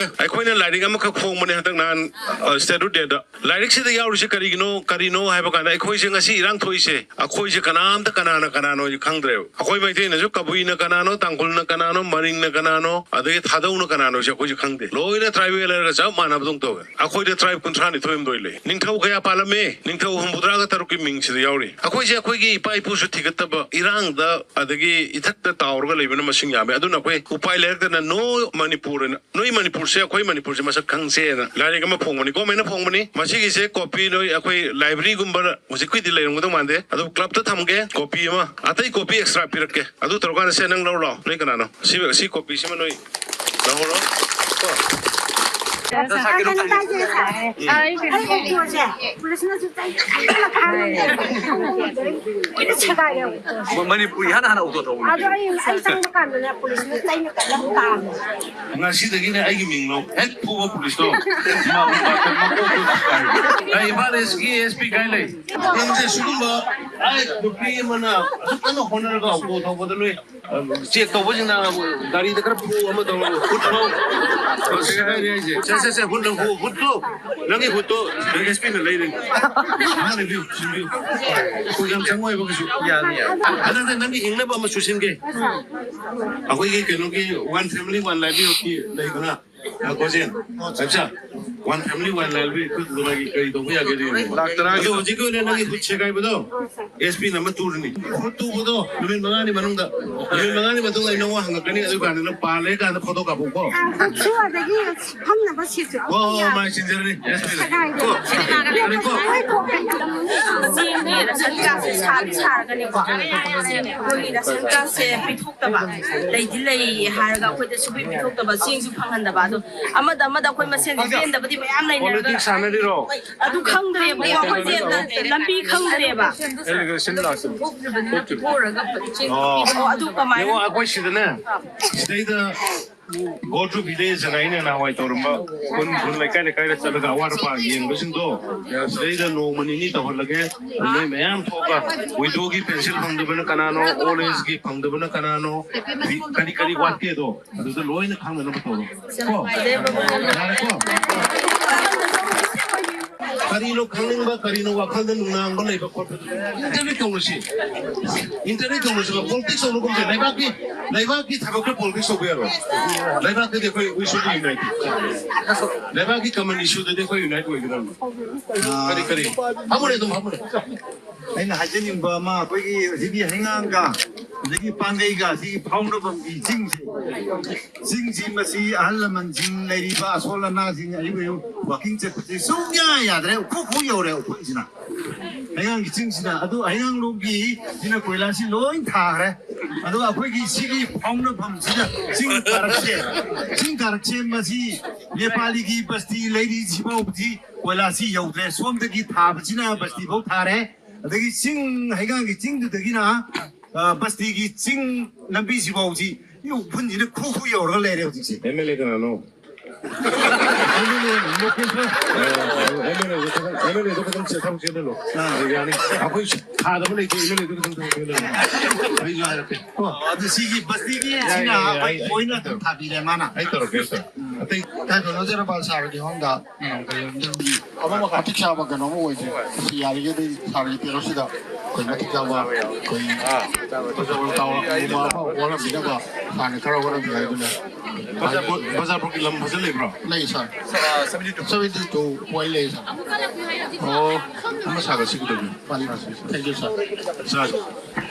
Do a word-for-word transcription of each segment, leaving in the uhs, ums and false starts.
ꯑꯩꯈꯣꯏꯅ ꯂꯥꯏꯔꯤꯛ ꯑꯃꯈꯛ ꯐꯣꯡꯕꯅꯦ ꯍꯟꯗꯛ ꯅꯍꯥꯟ, ꯑ, ꯁ꯭ꯇꯦꯠꯍꯨꯗ ꯗꯦꯗ꯫ ꯂꯥꯏꯔꯤꯛꯁꯤꯗ ꯌꯥꯎꯔꯤꯁꯦ ꯀꯔꯤꯒꯤꯅꯣ, ꯀꯔꯤꯅꯣ ꯍꯥꯏꯕ ꯀꯥꯟꯗ, ꯑꯩꯈꯣꯏꯁꯦ ꯉꯁꯤ ꯏꯔꯥꯡ ꯊꯣꯛꯏꯁꯦ, ꯑꯩꯈꯣꯏꯁꯦ ꯀꯅꯥꯝꯇ ꯀꯅꯥꯅ ꯀꯅꯥꯅꯣ ꯈꯪꯗ꯭ꯔꯦꯕ꯫ ꯑꯩꯈꯣꯏ ꯃꯩꯇꯩꯅꯁꯨ ꯀꯕꯨꯏꯅ ꯀꯅꯥꯅꯣ, ꯇꯥꯡꯈꯨꯜꯅ ꯀꯅꯥꯅꯣ, ꯃꯔꯤꯡꯅ ꯀꯅꯥꯅꯣ, ꯑꯗꯒꯤ ꯊꯥꯗꯧꯅ ꯀꯅꯥꯅꯣꯁꯦ ꯑꯩꯈꯣꯏꯁꯦ ꯈꯪꯗꯦ꯫ ꯂꯣꯏꯅ ꯇ꯭ꯔꯥꯏꯕꯦꯜ ꯍꯥꯏꯔꯒ ꯆꯞ ꯃꯥꯟꯅꯕꯗꯧꯅ ꯇꯧꯋꯦ꯫ ꯑꯩꯈꯣꯏꯗ ꯇ꯭ꯔꯥꯏꯕ ꯀꯨꯟꯊ꯭ꯔꯥ ꯅꯤꯊꯣꯏ ꯍꯨꯝꯗꯣꯏ ꯂꯩ꯫ ꯅꯤꯡꯊꯧ ꯀꯌꯥ ꯄꯥꯜꯂꯝꯃꯤ? ꯅꯤꯡꯊꯧ ꯍꯨꯝꯐꯨꯇꯔꯥꯒ ꯇꯔꯨꯛꯀꯤ ꯃꯤꯡꯁꯤꯗ ꯌꯥꯎꯔꯤ꯫ ꯑꯩꯈꯣꯏꯁꯦ ꯑꯩꯈꯣꯏꯒꯤ ꯏꯄꯥ ꯏꯄꯨꯁꯨ ꯊꯤꯒꯠꯇꯕ, ꯏꯔꯥꯡꯗ ꯑꯗꯒꯤ ꯏꯊꯛꯇ ꯇꯥꯎꯔꯒ ꯂꯩꯕꯅ ꯃꯁꯤꯡ ꯌꯥꯝꯃꯦ꯫ ꯑꯗꯨꯅ ꯑꯩꯈꯣꯏ ꯎꯄꯥꯏ ꯂꯩꯔꯛꯇꯅ "No ꯃꯅꯤꯄꯨꯔ" ꯍꯥꯏꯅ, "ꯅꯣꯏ ꯃꯅꯤꯄꯨꯔꯁꯦ ꯑꯩꯈꯣꯏ ꯃꯅꯤꯄꯨꯔꯁꯦ ꯃꯁꯛ ꯈꯪꯁꯦꯅ" ꯂꯥꯏꯔꯤꯛ ꯑꯃ ꯐꯣꯡꯕꯅꯤ꯫ ꯒꯣꯔꯃꯦꯟꯅ ꯐꯣꯡꯕꯅꯤ꯫ ꯃꯁꯤꯒꯤꯁꯦ ꯀꯣꯄꯤ ꯅꯣꯏ ꯑꯩꯈꯣꯏ ꯂꯥꯏꯕ꯭ꯔꯦꯔꯤꯒꯨꯝꯕ ꯍꯧꯖꯤꯛꯀꯤꯗꯤ ꯂꯩꯔꯝꯒꯗꯧ ꯃꯥꯟꯗꯦ, ꯑꯗꯨ ꯀ꯭ꯂꯕꯇ ꯊꯝꯒꯦ꯫ ꯀꯣꯄꯤ ꯑꯃ, ꯑꯇꯩ ꯀꯣꯄꯤ ꯑꯦꯛꯁꯇ꯭ꯔꯥ ꯄꯤꯔꯛꯀꯦ꯫ ꯑꯗꯨ ꯇꯧꯔꯀꯥꯟꯗ ꯁꯦ, ꯅꯪ ꯂꯧꯔꯣ ꯂꯥꯎ, ꯅꯣꯏ ꯀꯅꯥꯅꯣ? ꯁꯤ, ꯁꯤ ꯀꯣꯄꯤꯁꯤꯃ ꯅꯣꯏ ꯂꯧꯍꯧꯔꯣ꯫ ꯀꯣ? ꯑꯩ ꯑꯣꯛꯇꯣꯁꯦ ꯄꯨꯂꯤꯁꯅꯁꯨ ꯆꯩ ꯀꯟꯅ ꯐꯥꯔꯝꯃꯦ꯫ ꯂꯣꯏꯅ ꯁꯦꯒꯥꯏꯔꯦ ꯑꯣꯛꯇꯣꯁꯦ꯫ ꯃ-, ꯃꯅꯤꯄꯨꯔꯒꯤ ꯏꯍꯥꯟ ꯍꯥꯟꯅ ꯑꯣꯛꯇꯣ ꯊꯧꯕꯅꯤ꯫ ꯑꯗꯣ ꯑꯩ, ꯑꯩ ꯆꯪꯕ ꯀꯥꯟꯗꯅꯦ ꯄꯨꯂꯤꯁꯅ ꯆꯩꯅ ꯀꯟꯅ ꯐꯥꯔꯝꯃꯦ꯫ ꯉꯁꯤꯗꯒꯤꯅꯦ ꯑꯩꯒꯤ ꯃꯤꯡ ꯂꯧ꯫ ꯍꯦꯛ ꯐꯨꯕ ꯄꯨꯂꯤꯁꯇꯣ, ꯃꯥ ꯃꯀꯣꯛꯇꯣ ꯁꯦꯒꯥꯏꯔꯦ꯫ ꯑꯩ ꯏꯝꯐꯥꯜ ꯏꯁꯀꯤ ꯑꯦꯁ ꯄꯤ ꯀꯥꯏ ꯂꯩ? ꯅꯪꯁꯦ ꯁꯤꯒꯨꯝꯕ, ꯑꯩ ꯅꯨꯄꯤ ꯑꯃꯅ ꯑꯁꯨꯛ ꯀꯟꯅ ꯍꯣꯠꯅꯔꯒ ꯑꯣꯛꯇꯣ ꯊꯧꯕꯗ ꯅꯣꯏ ꯆꯦꯛ ꯇꯧꯕꯁꯤꯡꯅ ꯒꯥꯔꯤꯗ ꯈꯔ ꯐꯨ ꯑꯃ ꯇꯧꯔꯒ ꯍꯨꯠ ꯐꯥꯎ ꯁꯦꯒꯥꯏꯔꯦ ꯍꯥꯏꯁꯦ꯫ ꯁꯦ, ꯁꯦ, ꯁꯦ, ꯍꯨꯠ ꯂꯪꯈꯨ, ꯍꯨꯠꯇꯣ, ꯅꯪꯒꯤ ꯍꯨꯠꯇꯣ ꯑꯦꯁ ꯄꯤꯅ ꯂꯩꯔꯦ꯫ ꯃꯥꯅ ꯄꯤꯌꯨ, ꯁꯤꯟꯕꯤꯌꯨ꯫ ꯑꯩꯈꯣꯏ ꯌꯥꯝ ꯆꯪꯉꯣꯏꯕ ꯀꯩꯁꯨ꯫ ꯌꯥꯅꯤ, ꯌꯥꯅꯤ꯫ ꯑꯗꯨꯗ ꯅꯪꯒꯤ ꯏꯪꯅꯕ ꯑꯃ ꯁꯨꯁꯤꯟꯒꯦ꯫ ꯑꯩꯈꯣꯏꯒꯤ ꯀꯩꯅꯣꯒꯤ One Family One Livelihoodꯀꯤ ꯂꯩꯗꯅ, ꯑ, ꯀꯣꯖꯦꯟ, ꯑꯠꯆꯥ, One Family One Livelihood ꯀꯔꯤ ꯇꯧꯕ ꯌꯥꯒꯦ? ꯂꯥꯛ ꯇꯔꯥꯒꯤ꯫ ꯑꯗꯣ ꯍꯧꯖꯤꯛꯀꯤ ꯑꯣꯏꯅ ꯅꯪꯒꯤ ꯍꯨꯠ ꯁꯦꯒꯥꯏꯕꯗꯣ ꯑꯦꯁ ꯄꯤꯅ ꯑꯃ ꯇꯨꯔꯅꯤ꯫ ꯍꯨꯠ ꯇꯨꯕꯗꯣ ꯅꯨꯃꯤꯠ ꯃꯉꯥꯅꯤ ꯃꯅꯨꯡꯗ, ꯅꯨꯃꯤꯠ ꯃꯉꯥꯅꯤ ꯃꯇꯨꯡꯗ ꯑꯩ ꯅꯪꯉꯣꯟꯗ ꯍꯪꯉꯛꯀꯅꯤ, ꯑꯗꯨ ꯀꯥꯟꯗ ꯅꯪ ꯄꯥꯜꯂꯦ ꯀꯥꯟꯗ ꯐꯣꯇꯣ ꯀꯥꯞꯄꯛꯎꯀꯣ꯫ ꯍꯨꯠꯁꯨ ꯑꯗꯒꯤ ꯐꯝꯅꯕ ꯁꯤꯠꯁꯨ ꯍꯣꯏ, ꯍꯣꯏ, ꯍꯣꯏ, ꯃꯥꯏ ꯁꯤꯟꯖꯔꯅꯤ, ꯑꯦꯁ ꯄꯤꯅ꯫ ꯁꯦꯒꯥꯏꯔꯦ꯫ ꯀꯣ? ꯌꯥꯔꯦꯀꯣ? ꯆꯦꯡꯒꯤ ꯔꯦꯁꯟ ꯀꯥꯔꯗꯁꯦ ꯁꯥꯗꯤ ꯁꯥꯔꯒꯅꯦꯀꯣ, ꯑꯩꯈꯣꯏꯒꯤ ꯔꯦꯁꯟ ꯀꯥꯔꯗꯁꯦ ꯄꯤꯊꯣꯛꯇꯕ, ꯂꯩꯗꯤ ꯂꯩ ꯍꯥꯏꯔꯒ ꯑꯩꯈꯣꯏꯗ ꯁꯨꯡꯄꯤ ꯄꯤꯊꯣꯛꯇꯕ, ꯆꯦꯡꯁꯨ ꯐꯪꯍꯟꯗꯕ꯫ ꯑꯗꯣ ꯑꯃꯗ ꯑꯃꯗ ꯑꯩꯈꯣꯏ ꯃꯁꯦꯟꯁꯦ ꯄꯦꯟꯗꯕꯗꯤ ꯃꯌꯥꯝ ꯂꯩꯅꯔꯒ ꯄꯣꯂꯤꯇꯤꯛꯁ ꯁꯥꯟꯅꯔꯤꯔꯣ? ꯑꯗꯨ ꯈꯪꯗ꯭ꯔꯦꯕꯀꯣ, ꯑꯩꯈꯣꯏꯁꯦ ꯂꯝꯕꯤ ꯈꯪꯗ꯭ꯔꯦꯕ꯫ ꯑꯦꯂꯤꯒꯦꯁꯟ ꯂꯥꯛꯁꯤꯅꯤ꯫ ꯊꯣꯛꯇ꯭ꯔꯤꯕꯅꯤꯅ ꯄꯤꯊꯣꯛꯎꯔꯒ ꯆꯦꯡ ꯑꯣ꯫ ꯄꯤꯕ ꯑꯣ, ꯑꯗꯨ ꯀꯃꯥꯏꯅ? ꯌꯦꯡꯉꯣ, ꯑꯩꯈꯣꯏ ꯁꯤꯗꯅꯦ, ꯁꯤꯗꯩꯗ Go to village ꯍꯥꯏꯅ ꯑꯩꯅ ꯅꯍꯥꯟꯋꯥꯏ ꯇꯧꯔꯝꯕ, ꯈꯨꯟ ꯈꯨꯟ, ꯂꯩꯀꯥꯏ ꯂꯩꯀꯥꯏꯗ ꯆꯠꯂꯒ ꯑꯋꯥꯠ ꯑꯄꯥ ꯌꯦꯡꯕꯁꯤꯡꯗꯣ, ꯁꯤꯗꯩꯗ ꯅꯣꯡꯃ ꯅꯤꯅꯤ ꯇꯧꯍꯜꯂꯒꯦ꯫ ꯅꯣꯏ ꯃꯌꯥꯝ ꯊꯣꯛꯑꯒ ꯋꯤꯗꯣꯒꯤ ꯄꯦꯟꯁꯤꯜ ꯐꯪꯗꯕꯅ ꯀꯅꯥꯅꯣ, ꯑꯣꯜ ꯑꯦꯖꯒꯤ ꯐꯪꯗꯕꯅ ꯀꯅꯥꯅꯣ, ꯀꯔꯤ ꯀꯔꯤ ꯋꯥꯠꯀꯦꯗꯣ ꯑꯗꯨꯗ ꯂꯣꯏꯅ ꯈꯪꯅꯅꯕ ꯇꯧꯔꯣ꯫ ꯀꯣ? ꯌꯥꯔꯦꯀꯣ? ꯀꯔꯤꯅꯣ ꯈꯪꯅꯤꯡꯕ, ꯀꯔꯤꯅꯣ ꯋꯥꯈꯜꯗ ꯅꯨꯡꯅꯥꯡꯕ ꯂꯩꯕ ꯈꯣꯠꯄ, ꯏꯟꯇꯔꯅꯦꯠ ꯇꯧꯅꯁꯤ꯫ ꯏꯟꯇꯔꯅꯦꯠ ꯇꯧꯅꯁꯤꯕ, ꯄꯣꯂꯤꯇꯤꯛꯁ ꯇꯧꯅꯒꯨꯝꯁꯦ꯫ ꯂꯩꯕꯥꯛꯀꯤ, ꯂꯩꯕꯥꯛꯀꯤ ꯊꯕꯛꯇ ꯄꯣꯂꯤꯇꯤꯛꯁ ꯇꯧꯕ ꯌꯥꯔꯣꯏ꯫ ꯂꯩꯕꯥꯛꯇꯗꯤ ꯑꯩꯈꯣꯏ, we should be united꯫ ꯂꯩꯕꯥꯛꯀꯤ ꯀꯃꯟ ꯏꯁꯨꯗꯗꯤ ꯑꯩꯈꯣꯏ ꯌꯨꯅꯥꯏꯠ ꯑꯣꯏꯒꯗꯕꯅꯤ꯫ ꯀꯔꯤ, ꯀꯔꯤ? ꯐꯝꯃꯨꯅꯦ, ꯑꯗꯨꯝ ꯐꯝꯃꯨꯅꯦ꯫ ꯑꯩꯅ ꯍꯥꯏꯖꯅꯤꯡꯕ ꯑꯃ, ꯑꯩꯈꯣꯏꯒꯤ ꯁꯤꯒꯤ ꯍꯩꯉꯥꯡꯒ ꯑꯗꯒꯤ ꯄꯥꯡꯒꯩꯒ ꯁꯤꯒꯤ ꯐꯥꯎꯅꯐꯝꯒꯤ ꯆꯤꯡꯁꯦ, ꯆꯤꯡꯁꯤ ꯃꯁꯤ ꯑꯍꯜ ꯂꯃꯟꯁꯤꯡ, ꯂꯩꯔꯤꯕ ꯑꯁꯣꯜ ꯑꯅꯥꯁꯤꯡ ꯑꯌꯨꯛ ꯑꯌꯨꯛ ꯋꯥꯀꯤꯡ ꯆꯠꯄꯁꯦ ꯁꯨꯡꯌꯥ ꯌꯥꯗ꯭ꯔꯦ꯫ ꯎꯈꯨ ꯈꯨ ꯌꯧꯔꯦ ꯎꯈꯨꯜꯁꯤꯅ, ꯍꯩꯉꯥꯡꯒꯤ ꯆꯤꯡꯁꯤꯅ꯫ ꯑꯗꯨ ꯍꯩꯉꯥꯡꯂꯣꯝꯒꯤ ꯁꯤꯅ ꯀꯣꯏꯂꯥꯁꯤ ꯂꯣꯏ ꯊꯥꯈ꯭ꯔꯦ꯫ ꯑꯗꯨꯒ ꯑꯩꯈꯣꯏꯒꯤ ꯁꯤꯒꯤ ꯐꯥꯎꯅꯐꯝꯁꯤꯗ ꯆꯤꯡ ꯀꯥꯔꯛꯁꯦ, ꯆꯤꯡ ꯀꯥꯔꯛꯁꯦ ꯃꯁꯤ ꯅꯦꯄꯥꯂꯤꯒꯤ ꯕꯁꯇꯤ ꯂꯩꯔꯤꯁꯤꯐꯥꯎꯕꯗꯤ ꯀꯣꯏꯂꯥꯁꯤ ꯌꯧꯗ꯭ꯔꯦ꯫ ꯁꯣꯝꯗꯒꯤ ꯊꯥꯕꯁꯤꯅ ꯕꯁꯇꯤꯐꯥꯎ ꯊꯥꯔꯦ꯫ ꯑꯗꯒꯤ ꯆꯤꯡ, ꯍꯩꯉꯥꯡꯒꯤ ꯆꯤꯡꯗꯨꯗꯒꯤꯅ, ꯑ, ꯕꯁꯇꯤꯒꯤ ꯆꯤꯡ ꯂꯝꯕꯤꯁꯤꯐꯥꯎꯁꯤ ꯎꯐꯨꯟꯁꯤꯅ ꯈꯨ ꯈꯨ ꯌꯧꯔꯒ ꯂꯩꯔꯦ ꯍꯧꯖꯤꯛꯁꯦ꯫ ꯑꯦꯝ ꯑꯦꯜ ꯑꯦ ꯀꯅꯥꯅꯣ? M L A location. M L ꯑꯦꯗꯣ ꯈꯤꯇꯪ, ꯑꯦꯝ ꯑꯦꯜ ꯑꯦꯗꯣ ꯈꯤꯇꯪ ꯆꯦ-, ꯊꯕꯛ ꯆꯦꯜꯍꯜꯂꯣ꯫ ꯑꯥ꯫ ꯑꯗꯨ ꯌꯥꯅꯤ꯫ ꯑꯩꯈꯣꯏ ꯊꯥꯗꯕ ꯂꯩꯇꯦ, ꯑꯦꯝ ꯑꯦꯜ ꯑꯦꯗꯣ ꯈꯤꯇꯪ ꯊꯕꯛ ꯆꯦꯜꯍꯜꯂꯣ꯫ ꯑꯩꯁꯨ ꯍꯥꯏꯔꯛꯀꯦ꯫ ꯑꯣ, ꯑꯗꯨ ꯁꯤꯒꯤ ꯕꯁꯇꯤꯒꯤ ꯌꯥꯏ, ꯁꯤꯅ ꯌꯥꯏ, ꯌꯥꯏ, ꯑꯩꯈꯣꯏ ꯑꯩ ꯂꯣꯏꯅ ꯑꯗꯨꯝ ꯊꯥꯕꯤꯔꯦ ꯃꯥꯅ꯫ ꯑꯩ ꯇꯧꯔꯛꯀꯦ, ꯑꯩ ꯇꯧꯔꯛꯀꯦ꯫ ꯑꯇꯩ ꯀꯩꯅꯣ, ꯖꯔꯕꯥꯜ ꯁꯥꯔꯒꯤ ꯍꯣꯝꯗ, ꯎꯝ, ꯀꯩꯅꯣ, ꯃꯇꯤꯛ ꯆꯥꯕ ꯀꯩꯅꯣꯝ ꯑꯣꯏꯗ꯭ꯔꯦ꯫ ꯁꯤ ꯌꯥꯔꯤꯈꯩꯗꯤ ꯁꯥꯔꯒꯤ ꯄꯦꯔꯣꯠꯁꯤꯗ ꯑꯩꯈꯣꯏ ꯃꯇꯤꯛ ꯆꯥꯕ ꯑꯩꯈꯣꯏ ꯐꯖꯕ ꯇꯥꯎꯔꯛꯄ ꯑꯃ ꯍꯣꯠꯅꯕꯤꯅꯕ ꯁꯥꯔꯅ ꯈꯔ ꯍꯣꯠꯅꯕꯤꯌꯨ ꯍꯥꯏꯗꯨꯅ꯫ ꯕꯖꯥꯔ ꯕꯣꯠ, ꯕꯖꯥꯔ ꯕꯣꯠꯀꯤ ꯂꯝ ꯐꯖ ꯂꯩꯕ꯭ꯔꯣ? ꯂꯩ, sir. Seventy two. Seventy two point ꯂꯩ, ꯁꯥꯔ꯫ ꯑꯣ, ꯑꯃ ꯁꯥꯒꯠꯁꯤ ꯀꯩꯗꯧꯒꯦ? ꯐꯅꯤ, ꯁꯥꯔ꯫ Thank you, ꯁꯥꯔ꯫ ꯁꯥꯔ,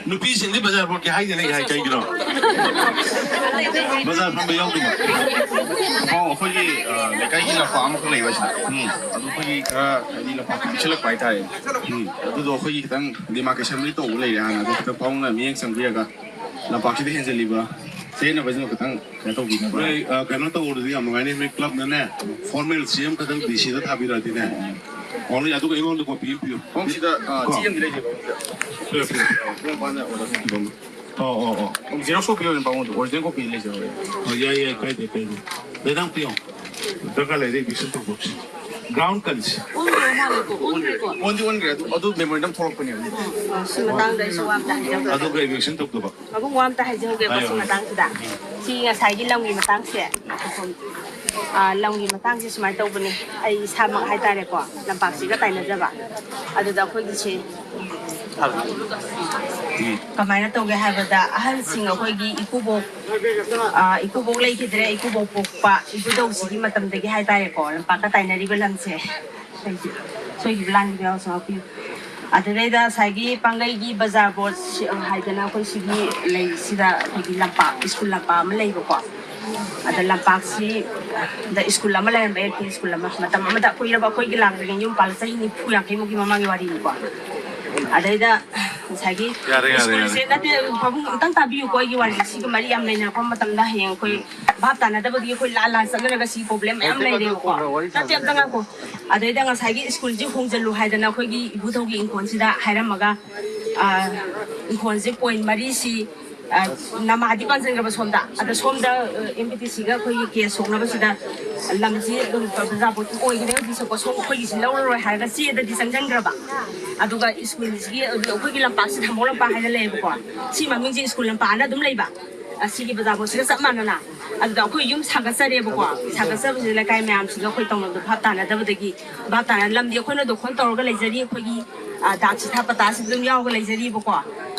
ꯅꯨꯄꯤꯁꯤꯡꯗꯤ ꯕꯖꯥꯔ ꯕꯣꯠꯀꯤ ꯍꯥꯏꯗꯅ ꯑꯩ ꯍꯥꯏ ꯀꯩꯒꯤꯅꯣ? ꯕꯖꯥꯔ ꯐꯝꯕ ꯌꯥꯎꯗꯕ? ꯑꯣ, ꯑꯩꯈꯣꯏꯒꯤ, ꯑ, ꯂꯩꯀꯥꯏꯒꯤ ꯂꯝꯄꯥꯛ ꯑꯃꯈꯛ ꯂꯩꯕ ꯁꯤꯗ꯫ ꯎꯝ꯫ ꯑꯗꯨ ꯑꯩꯈꯣꯏꯒꯤ ꯈꯔ ꯍꯥꯏꯗꯤ ꯂꯝꯄꯥꯛ ꯄꯤꯛꯁꯜꯂꯛꯄ ꯍꯥꯏꯇꯥꯔꯦ꯫ ꯎꯝ꯫ ꯑꯗꯨꯗꯣ ꯑꯩꯈꯣꯏꯒꯤ ꯈꯤꯇꯪ demarcation ꯇꯧꯕ ꯂꯩꯔꯦ ꯍꯥꯟꯅ, ꯑꯗꯨ ꯈꯤꯇꯪ ꯄꯥꯎꯅ ꯃꯤꯠꯌꯦꯡ ꯆꯪꯕꯤꯔꯒ ꯂꯝꯄꯥꯛꯁꯤꯗ ꯍꯦꯟꯖꯜꯂꯤꯕ ꯆꯦꯟꯅꯕꯁꯤꯅ ꯈꯤꯇꯪ ꯀꯩꯅꯣ ꯇꯧꯕꯤꯅꯕ꯫ ꯅꯣꯏ, ꯑ, ꯀꯩꯅꯣ ꯇꯧꯕꯗꯗꯤ ꯌꯥꯝ ꯅꯨꯡꯉꯥꯏꯅꯤ, ꯅꯣꯏ ꯀ꯭ꯂꯕꯅꯅꯦ, ꯐꯣꯔꯃꯦꯜ ꯁꯤ ꯑꯃꯈꯛꯇꯪ ꯗꯤ ꯁꯤꯗ ꯊꯥꯕꯤꯔꯛꯑꯗꯤꯅꯦ, ꯑꯣꯟꯂꯤ ꯑꯗꯨꯒ ꯑꯩꯉꯣꯟꯗ ꯀꯣꯄꯤ ꯑꯃ ꯄꯤꯌꯨ꯫ ꯁꯣꯝꯁꯤꯗ, ꯑ, ꯀꯣ? ꯆꯦ ꯑꯃꯗꯤ ꯂꯩꯖꯕ꯫ ꯄꯤꯔꯣ, ꯄꯤꯔꯣ꯫ ꯃꯄꯨꯡ ꯐꯥꯅ ꯑꯣꯔꯗꯔ ꯇꯧꯕꯤꯔꯝꯃꯣ꯫ ꯑꯣ ꯑꯣ ꯑꯣ꯫ ꯖꯦꯔꯣꯛꯁ ꯀꯣꯄꯤ ꯑꯣꯏꯅ ꯄꯥꯝꯃꯣ, ꯑꯣꯔꯤꯖꯤꯅꯦꯜ ꯀꯣꯄꯤ ꯂꯩꯖꯔꯦ꯫ ꯑꯣ, ꯌꯥꯏ ꯌꯥꯏ, ꯀꯥꯏꯗꯦ ꯀꯥꯏꯗꯦ꯫ ꯃꯦꯗꯥꯝ ꯄꯤꯌꯣ꯫ ꯗꯔꯀꯥꯔ ꯂꯩꯔꯗꯤ ꯏꯚꯤꯛꯁꯟ ꯇꯧꯊꯣꯛꯁꯤ꯫ ꯒ꯭ꯔꯥꯎꯟ ꯀꯟꯁꯤ꯫ ꯑꯣꯟꯈ꯭ꯔꯦ ꯃꯥꯜꯂꯦꯀꯣ, ꯑꯣꯟꯈ꯭ꯔꯦꯀꯣ꯫ ꯑꯣꯟꯗꯤ ꯑꯣꯟꯈ꯭ꯔꯦ, ꯑꯗꯨ, ꯑꯗꯨ ꯃꯦꯃꯣꯔꯦꯟꯗꯝ ꯊꯣꯛꯂꯛꯄꯅꯦꯕ꯫ ꯑꯣ, ꯁꯤ ꯃꯇꯥꯡꯗ ꯑꯩꯁꯨ ꯋꯥ ꯑꯝꯇ ꯍꯥꯏꯖꯍꯧꯒꯦ꯫ ꯑꯗꯨꯒ ꯏꯚꯤꯛꯁꯟ ꯇꯧꯗꯕ꯫ ꯃꯕꯨꯡ ꯋꯥ ꯑꯝꯇ ꯍꯥꯏꯖꯍꯧꯒꯦꯀꯣ, ꯍꯥꯏꯌꯣ꯫ ꯁꯤ ꯃꯇꯥꯡꯁꯤꯗ꯫ ꯁꯤ ꯉꯁꯥꯏꯒꯤ ꯂꯝꯒꯤ ꯃꯇꯥꯡꯁꯦ꯫ ꯑ, ꯂꯝꯒꯤ ꯃꯇꯥꯡꯁꯦ ꯁꯨꯃꯥꯏꯅ ꯇꯧꯕꯅꯦ꯫ ꯑꯩ ꯏꯁꯥꯃꯛ ꯍꯥꯏꯇꯥꯔꯦꯀꯣ, ꯂꯝꯄꯥꯛꯁꯤꯒ ꯇꯥꯏꯅꯖꯕ꯫ ꯑꯗꯨꯗ ꯑꯩꯈꯣꯏꯒꯤꯁꯦ ꯎꯝ꯫ ꯀꯃꯥꯏꯅ ꯇꯧꯒꯦ ꯍꯥꯏꯕꯗ, ꯑꯍꯜꯁꯤꯡ ꯑꯩꯈꯣꯏꯒꯤ ꯏꯀꯨꯕꯣꯛ, ꯑ, ꯏꯀꯨꯕꯣꯛ ꯂꯩꯈꯤꯗ꯭ꯔꯦ, ꯏꯀꯨꯕꯣꯛ ꯄꯣꯛꯄ ꯏꯕꯨꯙꯧꯁꯤꯒꯤ ꯃꯇꯝꯗꯒꯤ ꯍꯥꯏꯇꯥꯔꯦꯀꯣ, ꯂꯝꯄꯥꯛꯀ ꯇꯥꯏꯅꯔꯤꯕ ꯂꯝꯁꯦ꯫ ꯑꯩꯁꯦ ꯁꯣꯏꯈꯤꯕ ꯂꯥꯟꯈꯤꯕ ꯌꯥꯎꯔꯁꯨ ꯉꯥꯛꯄꯤꯌꯨ꯫ ꯑꯗꯨꯗꯩꯗ ꯉꯁꯥꯏꯒꯤ ꯄꯥꯡꯒꯩꯒꯤ ꯕꯖꯥꯔ ꯕꯣꯔꯗ ꯁꯤ-, ꯍꯥꯏꯗꯅ ꯑꯩꯈꯣꯏ ꯁꯤꯒꯤ ꯂꯩꯁꯤꯗ ꯑꯩꯈꯣꯏꯒꯤ ꯂꯝꯄꯥꯛ, ꯁ꯭ꯀꯨꯜ ꯂꯝꯄꯥꯛ ꯑꯃ ꯂꯩꯕꯀꯣ꯫ ꯑꯗ ꯂꯝꯄꯥꯛꯁꯤ, ꯑꯗ ꯁ꯭ꯀꯨꯜ ꯑꯃ ꯂꯩꯔꯝꯕ, ꯑꯦꯜ ꯄꯤ ꯁ꯭ꯀꯨꯜ ꯑꯃ, ꯃꯇꯝ ꯑꯃꯗ ꯀꯨꯏꯔꯕ, ꯑꯩꯈꯣꯏꯒꯤ ꯂꯥꯛꯇ꯭ꯔꯤꯉꯩ ꯌꯨꯝ ꯄꯥꯜꯂꯛꯄ ꯆꯍꯤ ꯅꯤꯐꯨ ꯌꯥꯡꯈꯩꯃꯨꯛꯀꯤ ꯃꯃꯥꯡꯒꯤ ꯋꯥꯔꯤꯅꯤꯀꯣ꯫ ꯑꯗꯩꯗ ꯉꯁꯥꯏꯒꯤ ꯌꯥꯔꯦ, ꯌꯥꯔꯦ, ꯁ꯭ꯀꯨꯜꯁꯦ ꯌꯥꯔꯦ꯫ ꯅꯠꯇꯦ, ꯄꯥꯕꯨꯡ ꯑꯝꯇꯪ ꯇꯥꯕꯤꯌꯨꯀꯣ, ꯑꯩꯒꯤ ꯋꯥꯔꯤꯁꯦ꯫ ꯁꯤꯒ ꯃꯔꯤ ꯌꯥꯝ ꯂꯩꯅꯔꯛꯄ ꯃꯇꯝꯗ ꯍꯌꯦꯡ ꯑꯩꯈꯣꯏ ꯚꯥꯞ ꯇꯥꯅꯗꯕꯒꯤ ꯑꯩꯈꯣꯏ ꯂꯥꯟ ꯂꯥꯟ ꯆꯠꯅꯔꯒ ꯁꯤ ꯄ꯭ꯔꯣꯕ꯭ꯂꯦꯝ ꯃꯌꯥꯝ ꯂꯩꯔꯦꯕꯀꯣ꯫ ꯅꯠꯇꯦ, ꯑꯝꯇ ꯉꯥꯏꯈꯣ꯫ ꯑꯗꯩꯗ ꯉꯁꯥꯏꯒꯤ ꯁ꯭ꯀꯨꯜꯁꯤ ꯍꯣꯡꯖꯜꯂꯨ ꯍꯥꯏꯗꯅ ꯑꯩꯈꯣꯏꯒꯤ ꯏꯕꯨꯙꯧꯒꯤ ꯏꯪꯈꯣꯜꯁꯤꯗ ꯍꯥꯏꯔꯝꯃꯒ, ꯑ, ꯏꯪꯈꯣꯜꯁꯦ ꯄꯣꯏꯟ ꯃꯔꯤꯁꯤ, ꯑ, ꯅꯃꯥꯗꯤ ꯄꯥꯟꯁꯤꯟꯈ꯭ꯔꯕ ꯁꯣꯝꯗ, ꯑꯗ ꯁꯣꯝꯗ, ꯑ, ꯑꯦꯝ ꯕꯤ ꯇꯤ ꯁꯤꯒ ꯑꯩꯈꯣꯏꯒꯤ ꯀꯦꯁ ꯁꯣꯛꯅꯕꯁꯤꯗ ꯂꯝꯁꯤ ꯑꯗꯨꯝ ꯄ꯭ꯔꯖꯥ ꯚꯣꯠꯀꯤ ꯑꯣꯏꯒꯅꯤ ꯍꯧꯖꯤꯛꯁꯦꯀꯣ, ꯁꯣꯝ ꯑꯩꯈꯣꯏꯒꯤꯁꯤ ꯂꯧꯔꯔꯣꯏ ꯍꯥꯏꯔꯒ ꯆꯦꯗꯗꯤ ꯆꯪꯁꯤꯟꯈ꯭ꯔꯕ꯫ ꯑꯗꯨꯒ ꯁ꯭ꯀꯨꯜꯁꯤꯒꯤ, ꯑꯗꯨ ꯑꯩꯈꯣꯏꯒꯤ ꯂꯝꯄꯥꯛꯁꯤ ꯊꯝꯕꯧ ꯂꯝꯄꯥꯛ ꯍꯥꯏꯅ ꯂꯩꯌꯦꯕꯀꯣ, ꯁꯤ ꯃꯃꯤꯡꯁꯦ ꯁ꯭ꯀꯨꯜ ꯂꯝꯄꯥꯛ ꯑꯅ ꯑꯗꯨꯝ ꯂꯩꯕ꯫ ꯑꯁꯤꯒꯤ ꯕꯖꯥꯔ ꯕꯣꯠꯁꯤꯒ ꯆꯞ ꯃꯥꯟꯅꯅ꯫ ꯑꯗꯨꯗ ꯑꯩꯈꯣꯏ ꯌꯨꯝ ꯁꯥꯒꯠꯆꯔꯦꯕꯀꯣ꯫ ꯁꯥꯒꯠꯆꯕꯁꯤꯗ ꯂꯩꯀꯥꯏ ꯃꯌꯥꯝꯁꯤꯒ ꯑꯩꯈꯣꯏ ꯇꯧꯅꯕꯗꯣ ꯚꯥꯞ ꯇꯥꯅꯗꯕꯗꯒꯤ, ꯚꯥꯞ ꯇꯥꯅ ꯂꯝꯗꯤ ꯑꯩꯈꯣꯏꯅ ꯗꯣꯈꯣꯟ ꯇꯧꯔꯒ ꯂꯩꯖꯔꯤ꯫ ꯑꯩꯈꯣꯏꯒꯤ, ꯑ, ꯗꯥꯛ ꯁꯤꯊꯥ ꯄꯇꯥꯁꯤ ꯑꯗꯨꯝ ꯌꯥꯎꯔꯒ ꯂꯩꯖꯔꯤꯕꯀꯣ꯫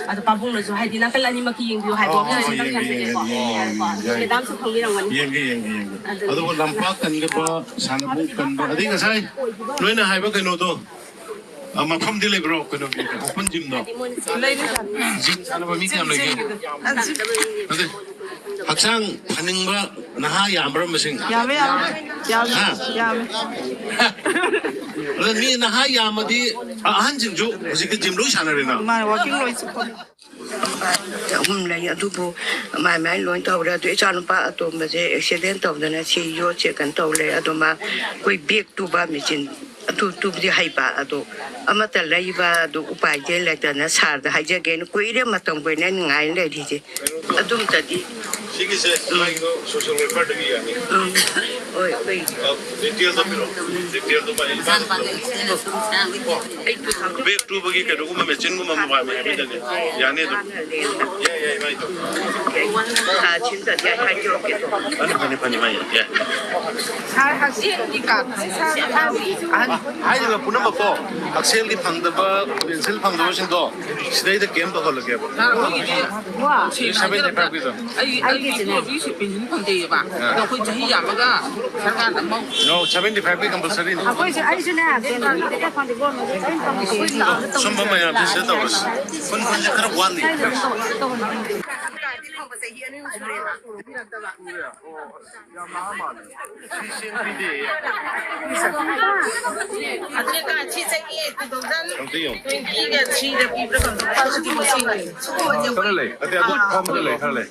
ꯑꯗꯣ ꯄꯥꯕꯨꯡꯅꯁꯨ ꯍꯥꯏꯗꯤ ꯅꯥꯀꯜ ꯑꯅꯤꯃꯛꯀꯤ ꯌꯦꯡꯕꯤꯌꯨ ꯍꯥꯏꯕ ꯑꯣ, ꯋꯥꯐꯝꯁꯦ ꯌꯦꯡꯒꯦ, ꯌꯦꯡꯒꯦ, ꯊꯝꯖꯒꯦꯀꯣ꯫ ꯌꯦꯡꯒꯦ, ꯌꯦꯡꯒꯦ, ꯌꯦꯡꯒꯦ, ꯌꯦꯡꯒꯦ꯫ ꯃꯦꯗꯥꯝꯁꯨ ꯈꯪꯕꯤꯔꯝꯒꯅꯤ꯫ ꯌꯦꯡꯒꯦ, ꯌꯦꯡꯒꯦ, ꯌꯦꯡꯒꯦ꯫ ꯑꯗꯨ ꯑꯗꯨꯕꯨ ꯂꯝꯄꯥꯛ ꯀꯟꯒꯗ꯭ꯔꯥ, ꯁꯥꯟꯅꯕꯨꯡ ꯀꯟꯕ꯭ꯔꯥ? ꯑꯗꯩ ꯉꯁꯥꯏ ꯅꯣꯏꯅ ꯍꯥꯏꯕ ꯀꯩꯅꯣꯗꯣ, ꯑ, ꯃꯐꯝꯗꯤ ꯂꯩꯕ꯭ꯔꯣ? ꯀꯩꯅꯣꯒꯤ open gymꯗꯣ? ꯂꯩꯔꯤ꯫ Gym ꯁꯥꯟꯅꯕ ꯃꯤ ꯀꯌꯥꯝ ꯂꯩꯒꯦ? ꯅꯠꯇꯦ, ꯍꯛꯆꯥꯡ ꯐꯅꯤꯡꯕ ꯅꯍꯥ ꯌꯥꯝꯕ꯭ꯔꯥ ꯃꯁꯤꯡ? ꯌꯥꯝꯃꯦ, ꯌꯥꯝꯃꯦ꯫ ꯌꯥꯝꯃꯦ, ꯍꯥ? ꯌꯥꯝꯃꯦ꯫ ꯑꯗ ꯃꯤ ꯅꯍꯥ ꯌꯥꯝꯃꯗꯤ ꯑꯍꯟꯁꯤꯡꯁꯨ ꯍꯧꯖꯤꯛꯇꯤ gym ꯂꯣꯏ ꯁꯥꯟꯅꯔꯦꯅ? ꯃꯥꯅꯦ, walking ꯂꯣꯏ ꯆꯠꯄ꯫ ꯑꯍꯨꯝ ꯂꯩ, ꯑꯗꯨꯕꯨ ꯃꯥꯏ ꯃꯥꯏ ꯂꯣꯏ ꯇꯧꯔꯦ꯫ ꯑꯗꯨ ꯏꯆꯥꯅꯨꯄꯥ ꯑꯇꯣꯝꯕꯁꯦ accident ꯇꯧꯗꯅ ꯁꯤ ꯌꯣꯠꯁꯦ ꯀꯩꯅꯣ ꯇꯧ ꯂꯩ꯫ ꯑꯗꯣ ꯃꯥ ꯑꯩꯈꯣꯏ back to ꯕꯥ ꯃꯦꯆꯤꯟ ꯑꯗꯨ ꯇꯨ ꯇꯨꯕꯨꯗꯤ ꯍꯩꯕ ꯑꯗꯨ ꯑꯃꯠꯇ ꯂꯩꯕ ꯑꯗꯨ ꯎꯄꯥꯏꯗꯤ ꯂꯩꯇꯅ ꯁꯥꯔꯗ ꯍꯥꯏꯖꯒꯦꯅ ꯀꯨꯏꯔꯦ ꯃꯇꯝ ꯀꯨꯏꯅ ꯉꯥꯏ ꯂꯩꯔꯤꯁꯦ꯫ ꯑꯗꯨꯝꯇꯗꯤ ꯁꯤꯒꯤꯁꯦ ꯃꯥꯒꯤꯗꯣ ꯁꯣꯁꯤꯌꯦꯜ ꯋꯦꯜꯐꯤꯌꯔꯗꯒꯤ ꯌꯥꯅꯤ꯫ ꯎꯝ꯫ ꯍꯣꯏ, ꯍꯣꯏ꯫ ꯑ, ꯗꯤꯇꯦꯜꯗꯣ ꯄꯤꯔꯛꯑꯣ꯫ ꯗꯤꯇꯦꯜꯗꯣ ꯃꯥꯒꯤ ꯕꯦꯛ ꯇꯨꯕꯒꯤ ꯀꯩꯅꯣꯒꯨꯝꯕ ꯃꯦꯆꯤꯟꯒꯨꯝꯕ ꯑꯃ ꯄꯥꯝꯃꯦ ꯍꯥꯏꯕꯗꯅꯦ ꯌꯥꯅꯤ ꯑꯗꯨꯝ꯫ ꯌꯥꯏ, ꯌꯥꯏ, ꯃꯥꯏꯗꯣ꯫ ꯐꯅꯤ, ꯐꯅꯤ, ꯐꯅꯤ, ꯃꯥꯏ ꯌꯥꯏ꯫ ꯁꯥꯔ ꯍꯛꯁꯦꯜꯒꯤ ꯀꯥꯔꯗ ꯑꯍꯟ ꯍꯥꯏꯔꯤꯕ ꯄꯨꯝꯅꯃꯛꯇꯣ ꯍꯛꯁꯦꯜꯒꯤ ꯐꯪꯗꯕ, ꯄꯦꯟꯁꯤꯜ ꯐꯪꯗꯕꯁꯤꯡꯗꯣ ꯁꯤꯗꯩꯗ ꯀꯦꯝ ꯇꯧꯍꯜꯂꯒꯦꯕ꯫ ꯁꯥꯔ, ꯑꯩꯈꯣꯏꯒꯤꯗꯤ ꯁꯦꯡꯅ ꯁꯚꯦꯟꯇꯤ ꯐꯥꯏꯚ ꯍꯥꯏꯖꯔꯕꯗ ꯀꯤꯗꯣ꯫ ꯑꯩ, ꯑꯩꯒꯤ ꯄꯤ ꯑꯣ ꯕꯤ ꯁꯤ ꯄꯦꯟꯁꯤꯜ ꯐꯪꯗꯦꯕ꯫ ꯑꯗꯣ ꯑꯩꯈꯣꯏ ꯆꯍꯤ ꯌꯥꯝꯃꯒ ꯁꯔꯀꯥꯔꯅ ꯑꯃꯨꯛ ꯅꯣ, ꯁꯚꯦꯟꯇꯤ ꯐꯥꯏꯚꯀꯤ ꯀꯝꯄꯜꯁꯔꯤꯅꯤ꯫ ꯑꯩꯈꯣꯏꯁꯨ, ꯑꯩꯁꯨꯅꯦ, ꯀꯩꯅꯣ, ꯁꯨꯝꯕ ꯃꯌꯥꯝꯁꯦ ꯁꯤꯗ ꯇꯧꯔꯁꯤ꯫ ꯈꯨꯟ ꯈꯨꯟꯁꯦ ꯈꯔ ꯋꯥꯠꯂꯤ꯫ ꯑꯗꯨꯅꯦ ꯀꯥꯔꯗ ꯁꯤ ꯆꯍꯤ ꯇꯨ ꯊꯥꯎꯖꯟ ꯑꯝꯇ ꯌꯦꯡꯉꯨ꯫ ꯇ꯭ꯋꯦꯟꯇꯤꯒ ꯊ꯭ꯔꯤꯗ ꯄꯤꯕ꯭ꯔꯥ ꯀꯩꯅꯣ, ꯈꯔ ꯂꯩ꯫ ꯑꯗꯨ ꯐꯣꯝꯗ ꯂꯩ, ꯈꯔ ꯂꯩ꯫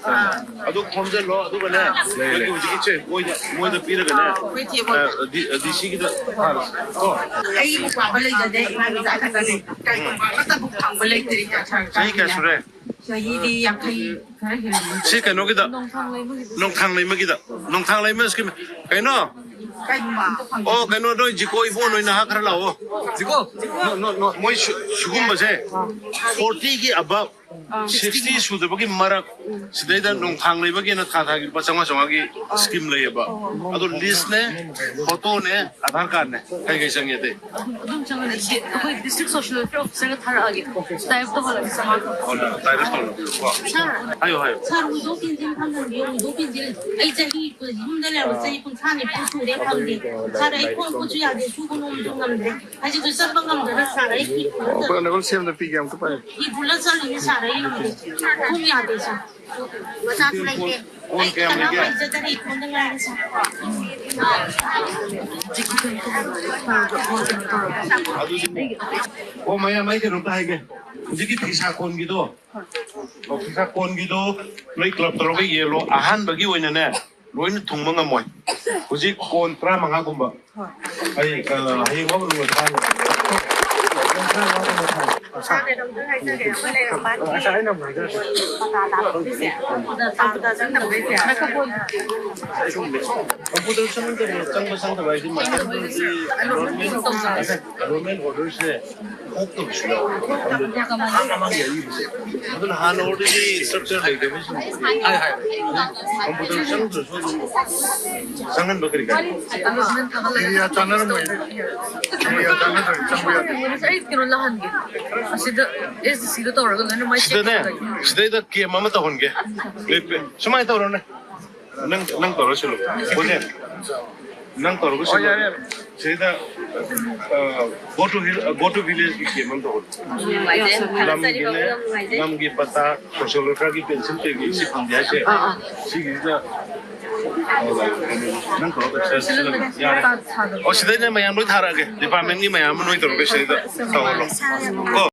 ꯑꯗꯨ ꯈꯣꯝꯖꯤꯜꯂꯣ, ꯑꯗꯨꯒꯅꯦ, ꯂꯩ, ꯂꯩ꯫ ꯍꯧꯖꯤꯛ ꯍꯧꯖꯤꯛꯀꯤ ꯆꯦ ꯃꯣꯏꯗ, ꯃꯣꯏꯗ ꯄꯤꯔꯒꯅꯦ, ꯑꯩꯈꯣꯏ ꯆꯦ ꯃꯣꯏ ꯑ, ꯗꯤ-, ꯑ, ꯗꯤ ꯁꯤꯒꯤꯗ ꯊꯥꯔꯁꯤ꯫ ꯀꯣ? ꯑꯩꯕꯨ ꯄꯥꯕ ꯂꯩꯖꯗꯦ, ꯏꯃꯥ ꯃꯆꯥ ꯈꯛꯇꯅꯦ꯫ ꯀꯩꯒꯨꯝꯕ ꯑꯃꯠꯇꯕꯨ ꯐꯪꯕ ꯂꯩꯇ꯭ꯔꯤ꯫ ꯆꯍꯤ ꯀꯌꯥ ꯁꯨꯔꯦ? ꯆꯍꯤꯗꯤ ꯌꯥꯡꯈꯩ ꯈꯔ ꯍꯦꯜꯂꯝꯃꯅꯤ꯫ ꯁꯤ ꯀꯩꯅꯣꯒꯤꯗ, ꯅꯣꯡꯊꯥꯡ ꯂꯩꯃꯒꯤꯗ, ꯅꯣꯡꯊꯥꯡ ꯂꯩꯃ ꯁ꯭ꯀꯤꯝ, ꯀꯩꯅꯣ? ꯀꯩꯒꯨꯝꯕ ꯑꯝꯇ ꯐꯪꯗꯦ꯫ ꯑꯣ, ꯀꯩꯅꯣ, ꯅꯣꯏ ꯖꯤꯀꯣ ꯏꯕꯣ, ꯅꯣꯏ ꯅꯍꯥ ꯈꯔ ꯂꯥꯛꯑꯣ꯫ ꯖꯤꯀꯣ, ꯖꯤꯀꯣ꯫ ꯅꯣ, ꯅꯣ, ꯅꯣ, ꯃꯣꯏ ꯁꯨ-, ꯁꯤꯒꯨꯝꯕꯁꯦ, ꯐꯣꯔꯇꯤꯒꯤ ꯑꯕꯞ, ꯁꯤꯛꯁꯇꯤ ꯁꯨꯗꯕꯒꯤ ꯃꯔꯛ, ꯁꯤꯗꯩꯗ ꯅꯣꯡꯊꯥꯡ ꯂꯩꯃꯒꯤꯅ ꯊꯥ ꯊꯥꯒꯤ ꯂꯨꯄꯥ ꯆꯥꯝꯃꯉꯥ ꯆꯥꯝꯃꯉꯥꯒꯤ ꯁ꯭ꯀꯤꯝ ꯂꯩꯌꯦꯕ꯫ ꯑꯗꯣ ꯂꯤꯁꯅꯦ, ꯐꯣꯇꯣꯅꯦ, ꯑꯙꯥꯔ ꯀꯥꯔꯗꯅꯦ꯫ ꯀꯩ ꯀꯩ ꯆꯪꯉꯦ ꯑꯇꯩ? ꯑꯗꯨꯝ, ꯑꯗꯨꯝ ꯆꯪꯉꯅꯤ꯫ ꯁꯤ ꯑꯩꯈꯣꯏ ꯗꯤꯁꯇ꯭ꯔꯤꯛ ꯁꯣꯁꯤꯌꯦꯜ ꯋꯦꯜꯐꯤꯌꯔ ꯑꯣꯐꯤꯁꯔꯒ ꯊꯥꯔꯛꯑꯒꯦ꯫ ꯇꯥꯏꯞ ꯇꯧꯍꯜꯂꯒꯦ ꯆꯥꯝꯃꯉꯥ꯫ ꯑꯣ, ꯇꯥꯏꯞ ꯇꯧꯍꯜꯂꯣ꯫ ꯀꯣ꯫ ꯁꯥꯔ, ꯍꯥꯏꯌꯣ, ꯍꯥꯏꯌꯣ꯫ ꯁꯥꯔ, ꯋꯤꯗꯣ ꯄꯦꯟꯁꯤꯜ ꯐꯪꯍꯟꯕꯤꯌꯣ, ꯋꯤꯗꯣ ꯄꯦꯟꯁꯤꯜ꯫ ꯑꯩ ꯆꯍꯤ, ꯌꯨꯝꯗ ꯂꯩꯔꯕ ꯆꯍꯤ ꯀꯨꯟꯊ꯭ꯔꯥ ꯅꯤꯐꯨ ꯁꯨꯔꯦ, ꯐꯪꯗꯦ꯫ ꯁꯥꯔ, ꯑꯩ ꯈꯣꯡ ꯈꯨꯠꯁꯨ ꯌꯥꯗꯦ, ꯁꯨꯕ ꯅꯣꯝꯕꯁꯨ ꯉꯝꯗ꯭ꯔꯦ꯫ ꯍꯧꯖꯤꯛꯁꯨ ꯆꯠꯄ ꯉꯝꯗ꯭ꯔꯦ, ꯁꯥꯔ, ꯑꯩ ꯐꯤ ꯄꯨꯔ ꯑꯣ, ꯆꯠꯂꯤ꯫ ꯄꯨꯔꯛꯅꯕ ꯁꯦꯝꯗ ꯄꯤꯒꯦ ꯑꯝꯇ ꯄꯥꯏꯌꯨ꯫ ꯐꯤ ꯄꯨꯔ ꯆꯠꯂꯤꯅꯦ, ꯁꯥꯔ, ꯑꯩ ꯈꯣꯡ ꯌꯥꯗꯦ, ꯁꯥꯔ꯫ ꯃꯆꯥꯁꯨ ꯂꯩꯇꯦ꯫ ꯐꯣꯟ ꯑꯩ ꯀꯌꯥꯝ ꯀꯅꯥ ꯂꯩꯒꯦ? ꯄꯥꯏꯖꯗꯔꯦ, ꯏꯇꯣꯝꯇ ꯉꯥꯏꯔꯦ, ꯁꯥꯔ꯫ ꯑꯗꯨꯗꯤ, ꯑꯣ, ꯃꯌꯥꯝ, ꯑꯩ ꯀꯩꯅꯣꯝꯇ ꯍꯥꯏꯒꯦ꯫ ꯍꯧꯖꯤꯛꯀꯤ ꯐꯤꯁꯥ ꯀꯣꯟꯒꯤꯗꯣ, ꯑꯣ, ꯐꯤꯁꯥ ꯀꯣꯟꯒꯤꯗꯣ ꯅꯣꯏ ꯀ꯭ꯂꯕ ꯇꯧꯔꯒ ꯌꯦꯜꯂꯣ꯫ ꯑꯍꯥꯟꯕꯒꯤ ꯑꯣꯏꯅꯅꯦ, ꯂꯣꯏꯅ ꯊꯨꯡꯕ ꯉꯝꯃꯣꯏ꯫ ꯍꯧꯖꯤꯛ ꯀꯣꯟ ꯇꯔꯥꯃꯉꯥꯒꯨꯝꯕ꯫ ꯍꯌꯦꯡ, ꯑ, ꯍꯌꯦꯡ ꯃꯥꯕꯨ ꯂꯨꯍꯣꯡꯕ ꯊꯥꯔꯣ꯫ ꯀꯣꯟ ꯇꯔꯥꯃꯉꯥꯒꯨꯝꯕ ꯊꯥꯔꯣ꯫ ꯏꯁꯥꯒꯤ ꯑꯗꯨꯝꯇ ꯍꯥꯏꯖꯒꯦ, ꯑꯩꯈꯣꯏ ꯂꯩꯔꯝꯕ ꯑ, ꯑꯁ, ꯑꯩꯅ ꯑꯃꯨꯛ ꯍꯥꯏꯖꯔꯛꯀꯦ꯫ ꯄꯇꯥ ꯇꯥꯕ ꯑꯩꯈꯣꯏꯁꯦ꯫ ꯀꯝꯄ꯭ꯌꯨꯇꯔ ꯆꯪꯗꯕ, ꯆꯪꯕ ꯆꯪꯗꯕ ꯍꯥꯏꯗꯤ ꯃꯇꯝꯗꯨꯗꯤ ꯑꯦꯅꯣꯜꯃꯦꯟ, ꯑꯦꯅꯣꯜꯃꯦꯟ ꯑꯣꯔꯗꯔꯁꯦ ꯊꯣꯛꯇꯕꯁꯨ ꯌꯥꯎꯋꯦꯕ꯫ ꯃꯇꯝꯗꯨꯗ ꯃꯃꯥꯡ ꯃꯃꯥꯡꯒꯤ ꯑꯔꯤꯕꯁꯦ꯫ ꯑꯗꯨꯅ ꯍꯥꯟꯅ already structure ꯂꯩꯇꯕꯁꯤꯡ ꯍꯥꯏ, ꯍꯥꯏ꯫ ꯀꯝꯄ꯭ꯌꯨꯇꯔ ꯆꯪꯗ꯭ꯔꯁꯨ ꯑꯗꯨꯝ ꯆꯪꯍꯟꯕ ꯀꯔꯤ ꯀꯥꯏ? ꯑꯦꯔꯤꯌꯥ ꯆꯥꯟꯅꯔꯝꯃꯣꯏ꯫ ꯑꯦꯔꯤꯌꯥ ꯆꯥꯟꯅꯗ꯭ꯔꯗꯤ ꯆꯪꯕ ꯌꯥꯗꯦ꯫ ꯑꯩ ꯀꯩꯅꯣ ꯂꯥꯛꯍꯟꯒꯦ꯫ ꯑꯁꯤꯗ ꯑꯦꯁ ꯗꯤ ꯁꯤꯗ ꯇꯧꯔꯒ ꯂꯣꯏꯅ ꯃꯥꯏ ꯁꯤꯗꯅꯦ, ꯁꯤꯗꯩꯗ ꯀꯦꯝ ꯑꯃ ꯇꯧꯍꯟꯒꯦ꯫ ꯁꯨꯃꯥꯏꯅ ꯇꯧꯔꯣꯅꯦ꯫ ꯅꯪ, ꯅꯪ ꯇꯧꯔꯁꯤꯜꯂꯨ꯫ ꯍꯣꯏꯅꯦ꯫ ꯅꯪ ꯇꯧꯔꯒ ꯁꯤꯜꯂꯨ꯫ ꯁꯤꯗ, ꯑ, go to vil-, go to village ꯀꯤ ꯀꯦꯝ ꯑꯃ ꯇꯧꯍꯜꯂꯨ꯫ ꯂꯝꯒꯤꯅꯦ, ꯂꯝꯒꯤ ꯄꯇꯥ, social welfare ꯒꯤ pension ꯀꯩꯀꯩ ꯁꯤ ꯐꯪꯗꯦ ꯍꯥꯏꯁꯦ꯫ ꯁꯤꯒꯤꯁꯤꯗ, ꯅꯪ ꯇꯧꯔꯒ ꯁꯤꯜꯂꯨ꯫ ꯌꯥꯔꯦ꯫ ꯑꯣ, ꯁꯤꯗꯩꯅ ꯃꯌꯥꯝ ꯂꯣꯏ ꯊꯥꯔꯛꯑꯒꯦ꯫ Department ꯀꯤ ꯃꯌꯥꯝ ꯑꯃ ꯂꯣꯏ ꯇꯧꯔꯒ ꯁꯤꯗꯩꯗ ꯇꯧꯍꯜꯂꯣ꯫ ꯀꯣ?